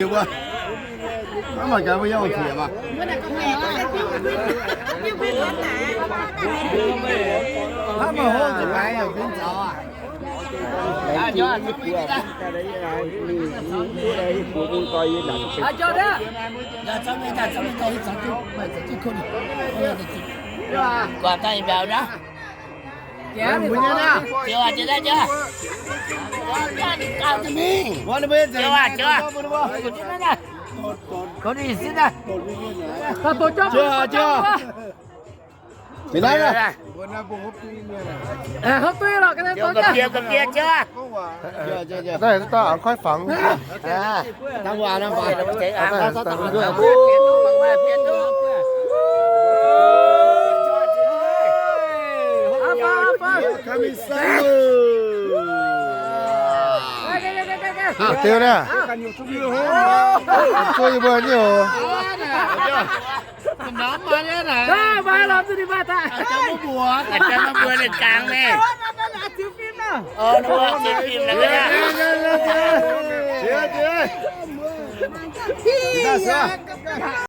Mv baac gaax mbuo yiem ong-tiex maah. Hnangv maaih hov nzunc haaix yaac benx zaux aqv. Guangc daaih yietc mbiauz nor. Jienv aqv, jienv aqv, jienv. Jienv aqv, jienv. Jienv aqv. Hopv duqv lorqc, ga'naaiv dorn jienv. Daaih, daaih, daaih, kuaaiv fangx. Deu naaiv. Zuov yie mbuo nyei oc. Maiv lorz duqv ninh mbuo daaih. Mbuo mbuo ninh gangx mingh.